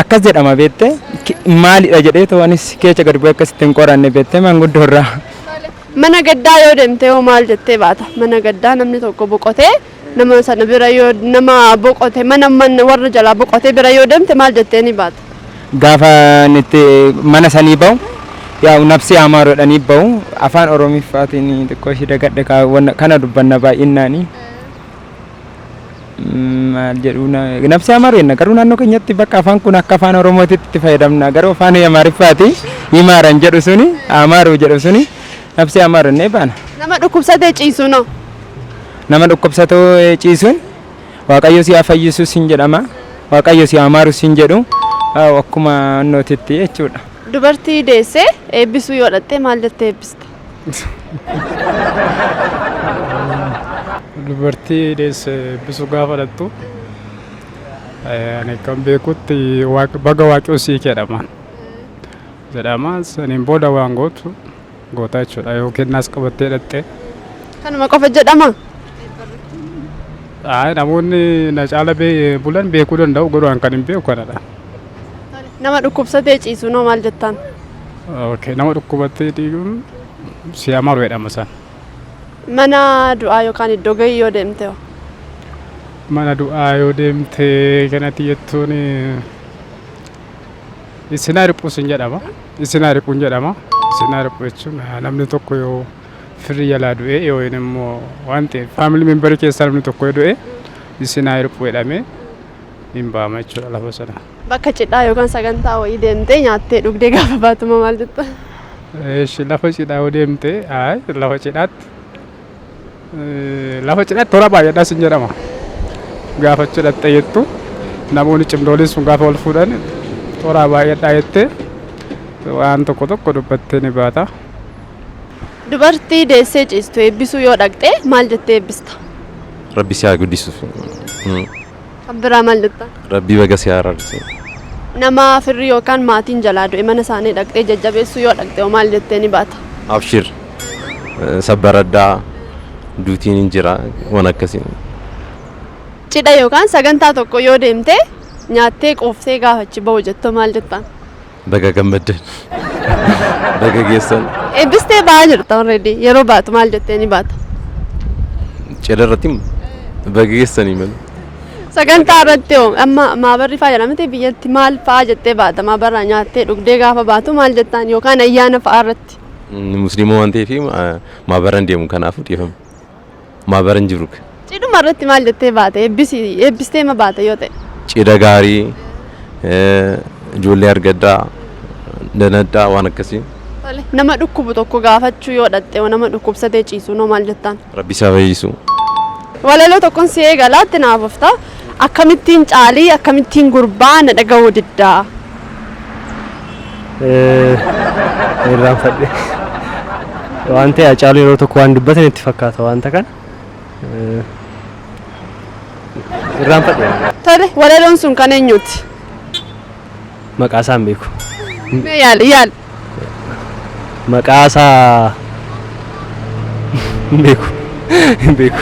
Akkas jedhama beektee maalidha jedhee too anis keessa gad bu'ee akkasitti hin qoranne beektee manguddoo irraa. Mana gaddaa yoo deemte hoo maal jettee baata? Mana gaddaa namni tokko boqotee nama sana bira yoo nama boqote mana mana warra jalaa boqote bira yoo deemte maal jettee ni baata? Gaafa itti mana sanii bahu yaa'u nafsee amaaru jedhanii bahu afaan Oromiffaatiin xiqqoo ishii dagadhe kana dubbanna baay'innaani. Maal jedhu nafsee amaaru jenna garuu naannoo keenyatti bakka afaan kun akka afaan Oromootitti itti fayyadamna garuu afaan Amaariffaati himaaran jedhu suni amaaru jedhu suni nafsee amaaru jennee baana. Nama dhukkubsatee ciisu noo? Nama dhukkubsatee ciisuun Waaqayyo si haa fayyisu sin jedhama. Waaqayyo si haa maaru sin jedhu akkuma nootitti jechuudha. Dubartii deessee eebbisuu yoo dhatte maal jettee eebbista? Dubartii deesse eebbisuu gaafa dhattu ani kan beekutti baga waaqayyo sii jedhama. Jedhama saniin booda waan gootu goota jechuudha yoo kennaas qabattee dhatte. Kanuma qofa jedhama? Ayi namoonni na caala bulan beekuu danda'u garuu an kan hin beeku kanadha. Nama dhukkubsatee ciisu noo maal jettaan? Okay, nama dhukkubattee dhiiguun si amaru jedhama isaan. Mana du'aa yookaan iddoo gahii yoo deemte hoo? Mana du'aa yoo deemte kanatti jettuun isin haa dhiphu sin jedhama. Isin haa dhiphu jedhama. Isin haa dhiphu jechuun namni tokko yoo firri jalaa du'e yookiin immoo waan ta'eef family memberii keessaa namni tokko yoo du'e isin haa dhiphu jedhamee hin ba'ama jechuudha lafa sana. Bakka cidhaa yookaan sagantaa wayii deemtee nyaattee dhugdee gaafa baatu maal jetta? Eeshi lafa cidhaa yoo deemte lafa cidhaatti lafa cidhaatti tola baay'eedhaa sin jedhama. Gaafa cidhatte jettu namoonni cimdooliin sun gaafa wal fuudhan tola baay'eedhaa jettee waan tokko tokko dubbattee ni baata. Dubartii deessee ciistu eebbisuu yoo dhaqxe maal jettee eebbista? Rabbi si haa guddisuuf. Kan biraa maal jetta? Rabbi baga si haa araarsu. Nama firri yookaan maatiin jalaa du'e mana isaanii dhaqxee jajjabeessuu yoo dhaqxe maal jettee ni baata? Abshir sabbaraddaa duutiin hin jira waan akkasii. Cidha yookaan sagantaa tokko yoo deemte nyaattee quuftee gaafa achi bahu jettu maal jettaan? Baga gammaddan. Baga geessan. Eebbistee ba'aa jirta already yeroo baatu maal jettee ni baata? Cidha irratti baga geessanii malee. Sagantaa irratti hoo amma maabarri fa'aa jedhamte biyyatti maal fa'aa jettee baata maabarraa nyaattee dhugdee gaafa baatu maal jettaan yookaan ayyaana fa'aa irratti? Musliima waan ta'eef maabara hin deemu kanaafuu dhiifama. Maabara hin jiru. Cidhuma irratti maal jettee baate eebbistee ma baate yoo ta'e? Cidha gaarii ijoollee argaddaa danaddaa waan akkasii. Nama dhukkubu tokko gaafachuu yoo dhaqxe nama dhukkubsatee ciisu noo maal jettaan? Rabbi isaa fayyisu. Walaloo tokkoon si eegalaatti naaf ofta. Akkamittiin caalii akkamittiin gurbaa na dhaga'uu diddaa? Irraanfadhe. Waan ta'e Hacaaluu yeroo tokko waan dubbatan itti fakkaata wanta kana. Irraanfadhe. Tole walaloon sun kan eenyuti? Maqaa isaa hin beeku. Mee yaali yaali. Maqaa isaa hin beeku. Hin beeku.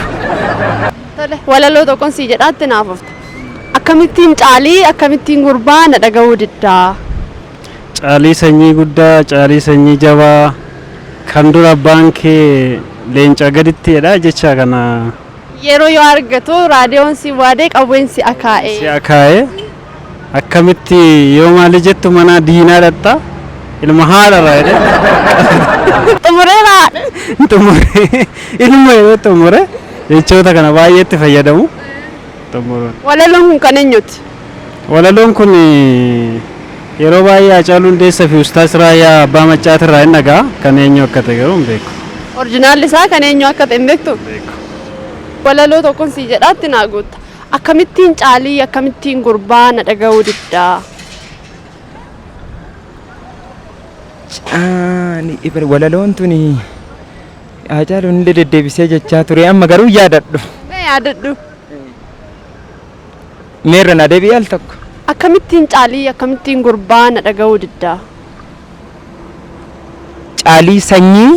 Tole walaloo tokkoon si jedhaatti naaf ofta. Akkamittiin caalii akkamittiin gurbaa na dhaga'uu diddaa? Caalii sanyii guddaa caalii sanyii jabaa kan dura abbaan kee leenca gaditti jedha jecha kana. Yeroo yoo argatu raadiyoon si waadee qawween si akaa'e. Si akaa'e. Akkamitti yoo maali jettu mana diinaa dhaqxa ilma haadharraa jedhee. Xumureera. Xumure ilma jedhee xumure jechoota kana baay'eetti fayyadamu. Xumuruun. Walaloon kun kan eenyuti? Walaloon kun yeroo baay'ee Haacaaluu Hundeessaa fi Ustaas Raayyaa Abbaa Maccaatirraa hin dhaga'a. Kan eenyu akka ta'e garuu hin beeku. Orjinaalli isaa kan eenyu akka ta'e hin beektu? Walaloo tokkoon sii jedhaatti naa guutta. Akkamittiin caalii akkamittiin gurbaa na dhaga'uu diddaa? Caani ibra walaloon tuni Haacaaluun illee deddeebisee jechaa ture amma garuu hin yaadadhu. Mee yaadadhu. Meerra naa deebi'i al tokko. Akkamittiin caalii akkamittiin gurbaa na dhaga'uu diddaa? Caalii sanyii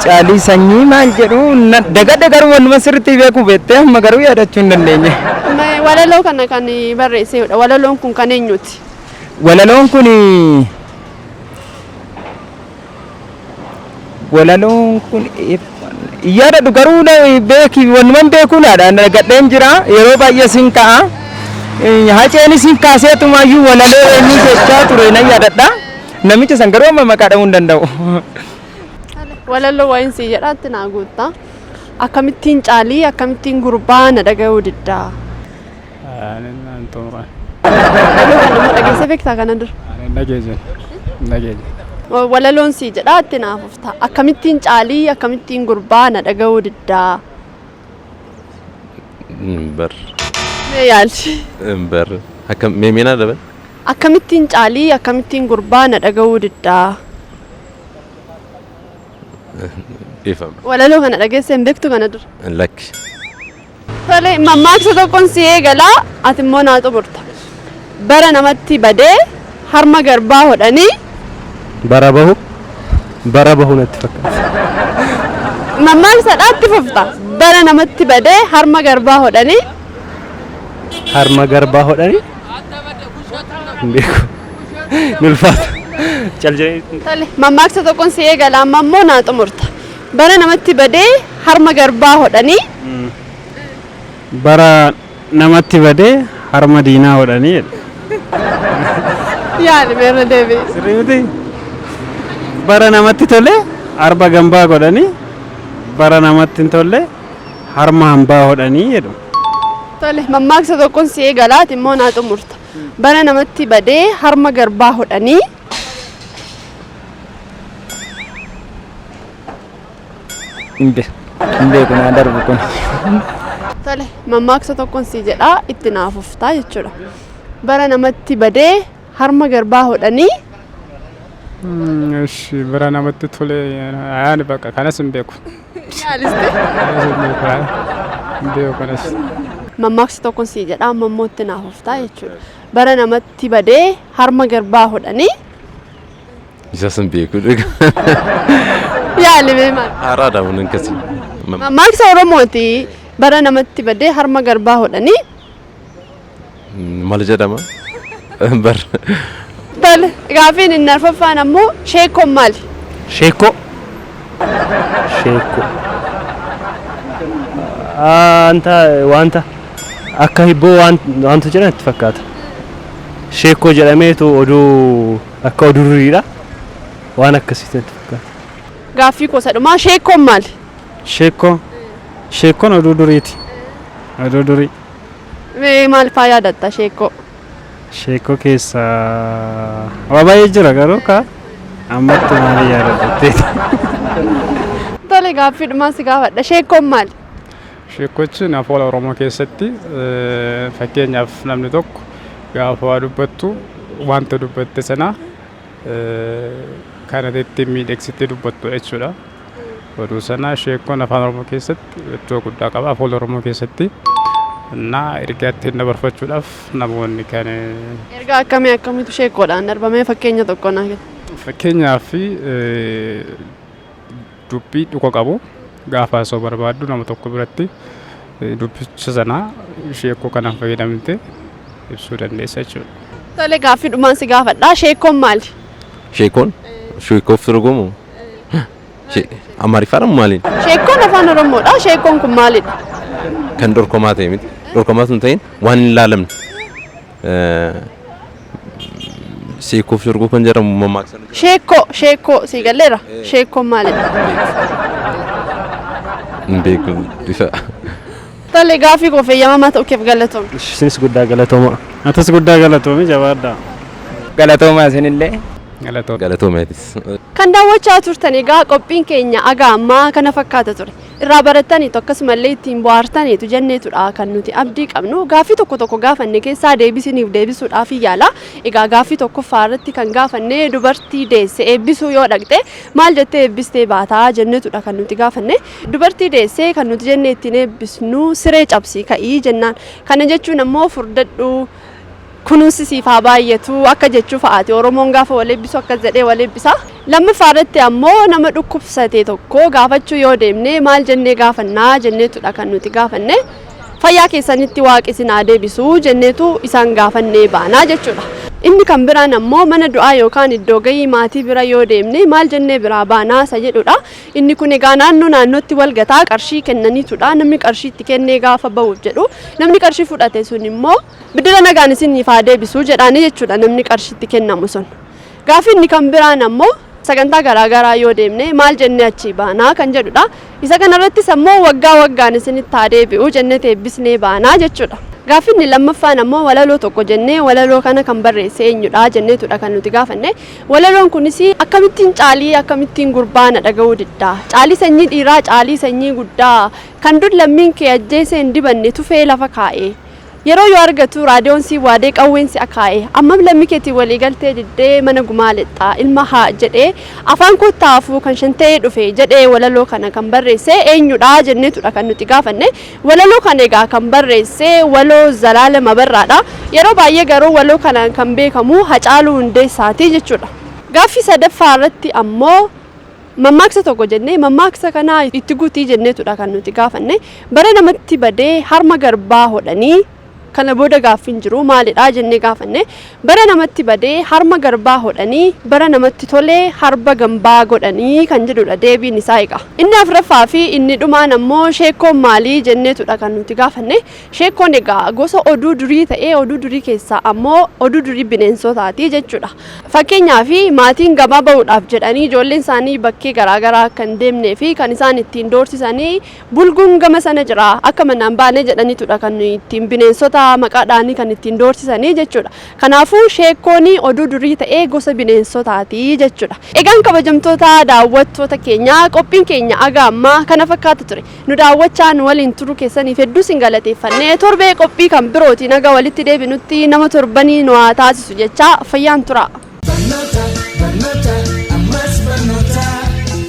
Caalii sanyii maal jedhu na dagadhe garuu wanuma sirriitti beeku beektee amma garuu yaadachuu hin dandeenye. Mee Walaloo kana kan barreesseedha. Walaloon kun kan eenyuti? Walaloon kun walaloon kun hin yaadadhu garuu na beeki wanuman beekuu naadha dagadheen jira yeroo baay'ee sin ka'a. Haceenis hin kaaseetumaayyuu walaloo eenyu jechaa ture nan yaadadha. Namicha san garuu amma maqaa dha'uu hin danda'u. Walaloo wayiin sii jedhaatti naa guutta. Akkamittiin caalii akkamittiin gurbaa na dhaga'uu diddaa? Ani xumura. Walaloo kana immoo dhageessee beektaa kana dura? Ani hin dhageesse. Hin dhageesse. Walaloon sii jedhaatti naa fufta. Akkamittiin caalii akkamittiin gurbaa na dhaga'uu diddaa? Hin bar. Mee yaali. Hin bar. Akkam mee mee naa dabal. Akkamittiin caalii akkamittiin gurbaa na dhaga'uu diddaa? Dhiifama. Walaloo kana dhageessee hin beektu kana dura? Lakki. Tole mammaaksa tokkoon si eegalaa ati immoo naa xumurta. Bara namatti badee harma garbaa hodhanii Bara bahu bara bahu natti fakkaata. Mammaaksa dhaatti fufta. Bara namatti badee harma garbaa hodhanii Harma garbaa hodhanii hin beeku. Ni ulfaata. Cal jedhee Tole mammaaksa tokkoon si eegala amma immoo naa xumurta. Bara namatti badee harma garbaa hodhanii Bara namatti badee harma diinaa hodhanii jedha. Yaali meerra deebi'i. Sirrii miti? Bara namatti tole arba gambaa godhanii bara namatti hin tolle harma hambaa hodhanii jedhu. Tole mammaaksa tokkoon si eegala ati immoo naa xumurta. Bara namatti badee harma garbaa hodhanii Hin beeku. Hin beeku naa darbu kun. Tole mammaaksa tokkoon si jedhaa itti naa fuftaa jechuudha. Bara namatti badee harma garbaa hodhanii Ishi bara namatti tole ani bakka kanas hin beeku. Yaaliste. Kanas hin beeku. Hin beeku kanas. Mammaaksa tokkoon si jedhaa amma immoo itti naa fuftaa jechuudha. Bara namatti badee harma garbaa hodhanii Isas hin beeku. Yaali mee maal? Haaraadha kun akkasii. Mammaaksa Oromooti. Bara namatti badee harma garbaa hodhanii. Maal jedhama? Bar. Tole gaaffiin inni arfaffaan ammoo sheekkoon maali? Sheekkoo. Sheekkoo. Anta wanta akka hibboo waantu jedhan itti fakkaata. Sheekkoo jedhameetu oduu akka oduu duriidha. Waan akkasiitu natti fakkaata. Gaaffii koo isa dhumaa sheekkoon maali? Sheekkoo. Sheekkoon oduu duriiti. Oduu durii. Mee maal faa yaadatta sheekkoo? Sheekkoo keessa waa baay'ee jira garuu ka ammatti maali yaadadhatteeti. Tole gaaffii dhumaa si gaafadha. Sheekkoon maali? Sheekkochiin afoola Oromoo keessatti fakkeenyaaf namni tokko gaafa waa dubbattu wanta dubbatte sana kan ati ittiin miidhagsitee dubbattu jechuudha. Oduu sana sheekkoon afaan Oromoo keessatti iddoo guddaa qaba afoola Oromoo keessatti. Innaa ergaa ittiin dabarfachuudhaaf namoonni kan Ergaa akkamii akkamiitu sheekkoodhaan darbamee fakkeenya tokko naa kenni. Fakkeenyaaf dubbii dhuka qabu gaafa haasa'uu barbaaddu nama tokko biratti dubbicha sana sheekkoo kanaan fayyadamte ibsuu dandeessa jechuudha. Tole gaaffii dhumaan si gaafadha. Sheekkoon maali? Sheekkoon? Sheekkoof turgumu? Amaariffaan moo maaliin? Sheekkoon afaan Oromoodha. Sheekkoon kun maalidha? Kan dhorkamaa ta'e miti. Dhorkamaa sun ta'in waan hin laalamne. Sheekkoof shorgoo kan jedhamu mammaaksa. Sheekkoo sheekkoo sii galleera. Sheekkoon maalidha? Hin beeku bifa. Tole gaaffii koof eeyyamamaa ta'uu keef galatoom. Isinis guddaa galatooma. Atis guddaa galatoomi jabaadhaa. Galatoomaa isinillee. Galatoomeetis. Kan daawwachaa turtan egaa qophiin keenya aga ammaa kana fakkaata ture. Irraa barattaniitu akkasumallee ittiin bohaartaniitu jenneetudha kan nuti abdii qabnu. Gaaffii tokko tokko gaafanne keessaa deebisiniif deebisuudhaaf yaala. Egaa gaaffii tokkoffaa irratti kan gaafanne dubartii deesse eebbisuu yoo dhaqxe maal jettee eebbistee baataa jenneetudha kan nuti gaafanne. Dubartii deesse kan nuti jennee ittiin eebbisnu siree cabsii ka'ii jennaan. Kana jechuun ammoo furdadhu kunuunsi siif haa baay'atu akka jechuu fa'aati. Oromoon gaafa wal eebbisu akkas jedhee wal eebbisa. Lammaffaa irratti ammoo nama dhukkubsate tokko gaafachuu yoo deemne maal jennee gaafannaa jenneetudha kan nuti gaafanne. Fayyaa keessanitti waaqi isin haa deebisu jenneetu isaan gaafannee baanaa jechuudha. Inni kan biraan ammoo mana du'aa yookaan iddoo gahii maatii bira yoo deemne maal jennee biraa baanaa isa jedhudha. Inni kun egaa naannoo naannootti wal gataa qarshii kennaniitudha. Namni qarshii itti kennee gaafa bahuuf jedhu namni qarshii fudhate sun immoo bidira nagaan isiniif haa deebisu jedhaanii jechuudha namni qarshii itti kennamu sun. Gaaffii inni kan biraan ammoo sagantaa garaagaraa yoo deemne maal jennee achii baanaa kan jedhudha. Isa kanarrattis ammoo waggaa waggaan isinitti haa deebi'u jennee eebbisnee baanaa jechuudha. Gaaffii inni lammaffaan ammoo walaloo tokko jennee walaloo kana kan barreesse eenyudha jenneetudha kan nuti gaafanne. Walaloon kunis akkamittiin caalii akkamittiin gurbaa na dhaga'uu diddaa. Caalii sanyii dhiiraa caalii sanyii guddaa kan dur lammiin kee ajjeesee hin dibanne tufee lafa kaa'e. Yeroo yoo argatu raadiyoon si waadee qawween si akaa'e ammam lammii keetiin walii galtee diddee mana gumaa lixxaa ilma haa jedhee afaan kottaafuu kan shan ta'ee dhufe jedhee walaloo kana kan barreesse eenyudha jenneetudha kan nuti gaafanne. Walaloo kana egaa kan barreesse waloo Zalaalem Abarraadha. Yeroo baay'ee garuu waloo kanaan kan beekamu Hacaaluu Hundeessaati jechuudha. Gaaffii sadaffaa irratti ammoo mammaaksa tokko jennee mammaaksa kana itti guutii jenneetudha kan nuti gaafanne. Bara namatti badee harma garbaa hodhanii kana booda gaaffiin jiru maalidha jennee gaafanne. Bara namatti badee harma garbaa hodhanii bara namatti tolee harba gambaa godhanii kan jedhudha deebiin isaa egaa. Inni afuraffaa fi inni dhumaan ammoo sheekkoon maalii jenneetudha kan nuti gaafanne. Sheekkoon egaa gosa oduu durii ta'ee oduu durii keessaa ammoo oduu durii bineensotaati jechuudha. Fakkeenyaaf maatiin gabaa bahuudhaaf jedhanii ijoolleen isaanii bakkee garaagaraa akka hin deemnee fi kan isaan ittiin doorsisanii bulguun gama sana jira akka manaan baanee jedhaniitudha kan ittiin bineensota maqaadhaanii kan ittiin doorsisanii jechuudha. Kanaafuu sheekkoon oduu durii ta'ee gosa bineensotaati jechuudha. Egaan kabajamtoota daawwattoota keenyaa qophiin keenya aga ammaa kana fakkaata ture. Nu daawwachaa nu waliin turuu keessaniif hedduu sin galateeffannee torbee qophii kan birootiin aga walitti deebinutti nama torbanii nu haa taasisu jechaa fayyaan tura. Barnoota, barnoota, ammas barnoota,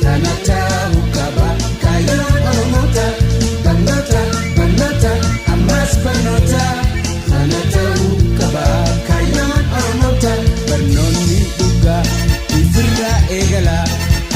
kana ta'uu qaba kaayyoon Oromoota. Barnoota, barnoota, ammas barnoota, kana ta'uu qaba kaayyoon Oromoota. Barnoonni dhugaa ifirraa eegala,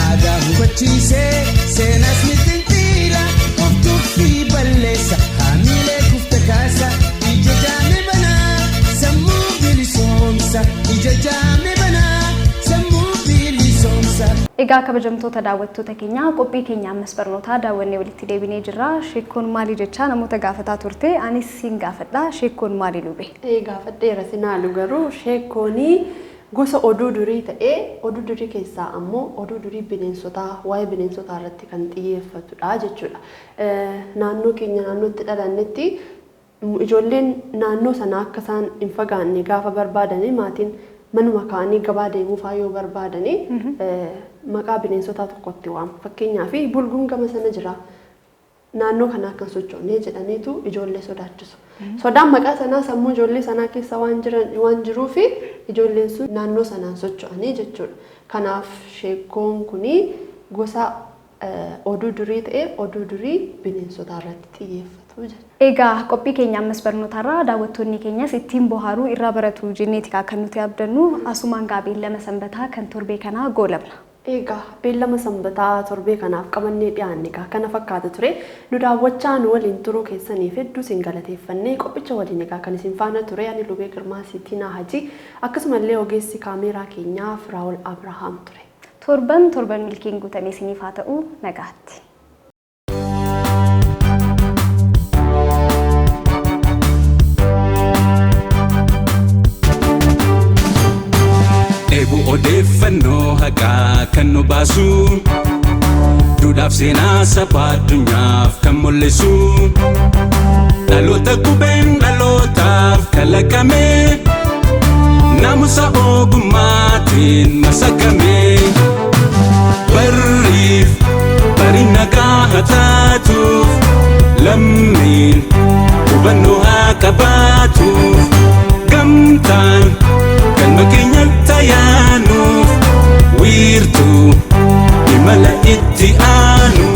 aadaa hubachiisee seenas ni xinxiila, of tuffii balleessa, haamilee kufte kaasa, ija jaame banaa, sammuu bilisoomsa, ija jaame banaa, sammuu bilisoomsa. Egaa kabajamtoota daawwattoota keenyaa qophii keenya ammas barnootaa daawwannee walitti deebinee jirra. Sheekkoon maalii jechaa namoota gaafataa turte anis siin gaafadha. Sheekkoon maalii lube? Gaafadheera sinaalu garuu sheekkoonii gosa oduu durii ta'ee oduu durii keessaa ammoo oduu durii bineensotaa waa'ee bineensotaa irratti kan xiyyeeffatudha jechuudha. Naannoo keenya naannootti dhalannetti ijoolleen naannoo sanaa akka isaan hin fagaanne gaafa barbaadanii maatiin manuma kaa'anii gabaa deemuu fa'aa yoo barbaadanii maqaa bineensotaa tokkotti waamu. Fakkeenyaaf bulguun gama sana jira. Naannoo kana akka hin sochoone jedhaniitu ijoollee sodaachisu. Sodaan maqaa sanaa sammuu ijoollee sanaa keessa waan jiran waan jiruuf ijoolleen sun naannoo sanaan socho'anii jechuudha. Kanaaf sheekkoon kuni gosa oduu durii ta'ee oduu durii bineensotaa irratti xiyyeeffatu jechuudha. Egaa qophii keenya ammas barnootarraa daawwattoonni keenyas ittiin bohaaruu irraa baratu jenneeti kan nuti abdannu asumaan gaa beellama sanbataa kan torbee kanaa goolabna. Egaa beellama sanbataa torbee kanaaf qabannee dhiyaanne egaa kana fakkaata ture. Nu daawwachaa nu waliin turuu keessaniif hedduu isin galateeffannee qophicha waliin egaa kan isin faana ture ani Lubee Girmaa Siitinaa Hajii akkasumallee ogeessi kaameeraa keenyaa Firaa'ol Abrahaam ture. Torban torban milkiin guutame isiniif haa ta'u nagaatti. Odeeffannoo haqaa kan nu baasu, duudhaaf seenaa saba addunyaaf kan mul'isu, dhaloota qubeen dhalootaaf kalaqame, naamusa ogummaatiin masakame. Barriif bari nagaa haa taatuuf, lammiin hubannoo haa qabaatuuf, gamtaan galma keenya tayaanuuf, wiirtuu imala itti aanu.